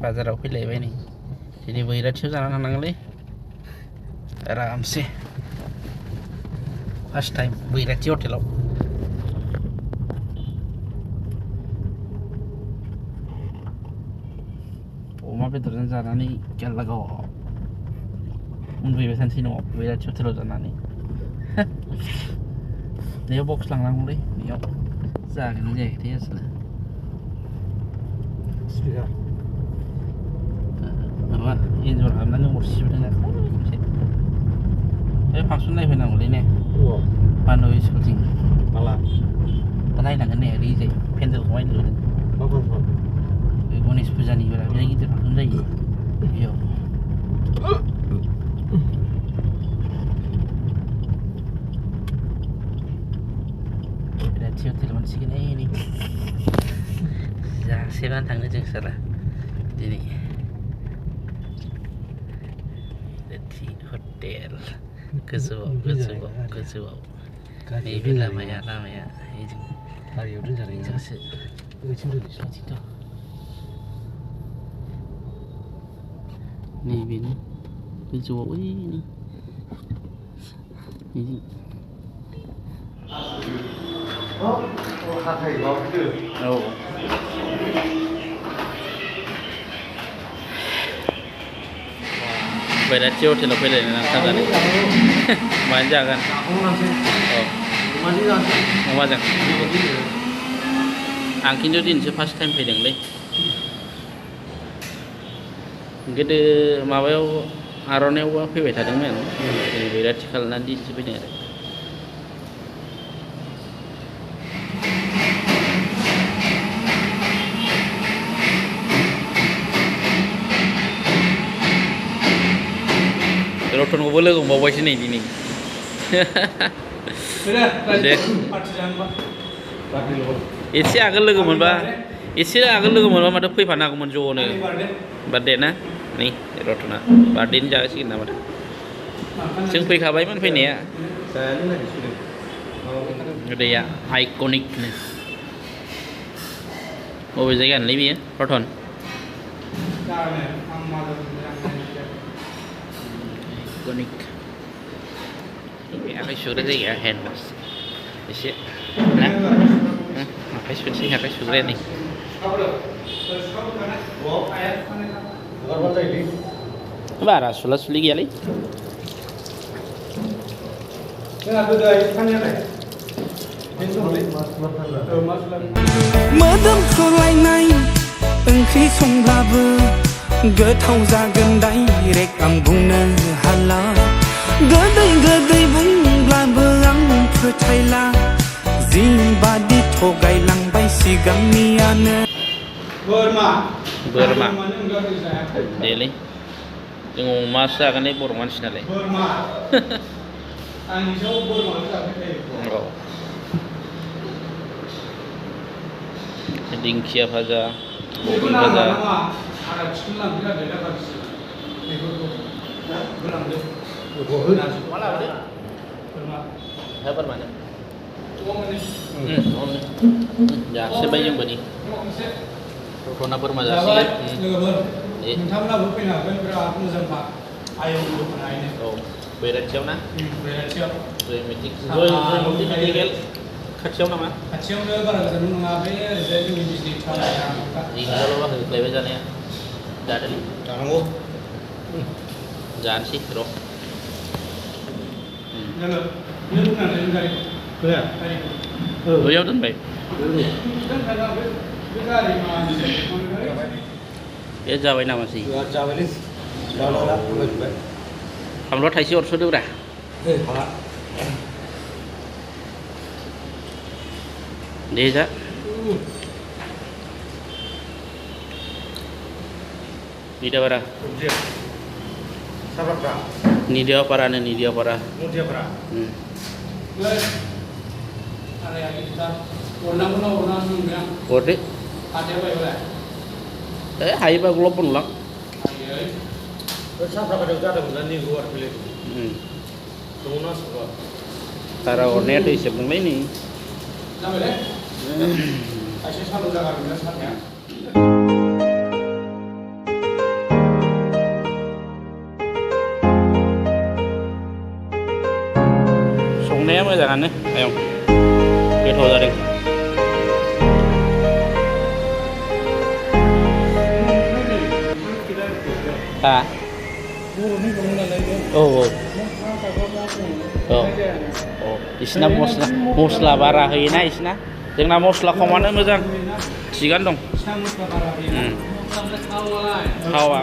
बाजाराव फैलायबाय नै दिनै बैराथियाव जाना थांनांगोनलै आरामसे फार्स्ट टाइम बैराथि हटेलाव अमा बेदरजों जानानै गेललागाव उन्दुहैबाय थानोसै न'आव बैराथि हटेलाव जानानै बेयाव बक्स लांनांगौलै बेयाव जागोन जायाखैथाय आसोला माबा एन्जर हाबनानै अरसिबोदों दाख्लै खनसे बे फांसन नायफैनांगौलै ने बानु स्कुलथिं माला दा नायनांगोन ने ओरैजाय पेन्डेलखौ नायनो लुबैदों मा फांसन बे गणेश फुजानि बिराद गिदिर फांसन जायो बेयाव बैराथि हटेल मोनसिगोन नै जासेबानो थाङो जों सारा दिनै हटेल गोजौआव नैबे लामाया बेजों गारियाव दोनजानाय जोंसो ओइथिं दोनसै नैबेनो गोजौआव ओइनै औ बैराथि हटेलाव फैलायनो नांथारगोन मानो जागोन औ अमाजों आं खिन्थु दिनैसो फार्स्ट टाइम फैदोंलै गोदो माबायाव आर'नायावबा फैबाय थादोंमोन बैराथि खालामनानै दिनैसो फैदों आरो रतनखौबो लोगो हमबावबायसो नै दिनै दे एसे आगोल लोगो मोनबा माथो फैफानो हागौमोन ज'नो बार्थडे ना नै रतना बार्थडेनि जासिगोन ना माथो जों फैखाबायमोन फैनाया दैया आइकनिकनो बबे जायगानिलै बेयो रतन आइकनिक आखाइ सुग्रा जायगाया हेन्ड वास एसे ना आखाइ सुग्रा नै बारा सुला सुलि गैयालै मोदोमफ्रुलायनाय ओंख्रि संब्लाबो गोथाव जागोन डाइरेक्ट आं बुंनो हाला गोदै बुंब्लाबो आं फोथायला जिबादि थगायलांबाय सिगांनियानो बोरमा देलै जों अमासो जागोन बर' मानसि नालाय दिंखिया भाजा कबि भाजा जासोबाय जोंबो नै रतना बोरमा जासिगोन नोंथांमोनाबो फैनो हागोन बिराद मोजांखा आयंबो फैनो औ बैराथियाव ना बैराथियाव जय मेडिकेल खाथियाव नामा खाथियावनो बारा गोजान नङा बे ओरैजाय जोंनि बिजनि रिंगाल'बा होख्लायबाय जानाया जादों जानांगौ जानोसै र' बैयाव दोनबाय बे जाबाय नामासै जाबायलै थामल' थाइसे हरस'दोब्रा दे जा Nidiapara. Nidiapara. Orde. Hai ba global lang. भारा हरनाया दै सोबदोंलै नै जाबायलै एसे सालु जागारगोन साननाया संनाया मोजाङानो आयं गोथाव जादों हा औ बिसिना मस्ला बारा होयोना बिसिना जोंना मस्ला खमानो मोजां थिगानो दं थावा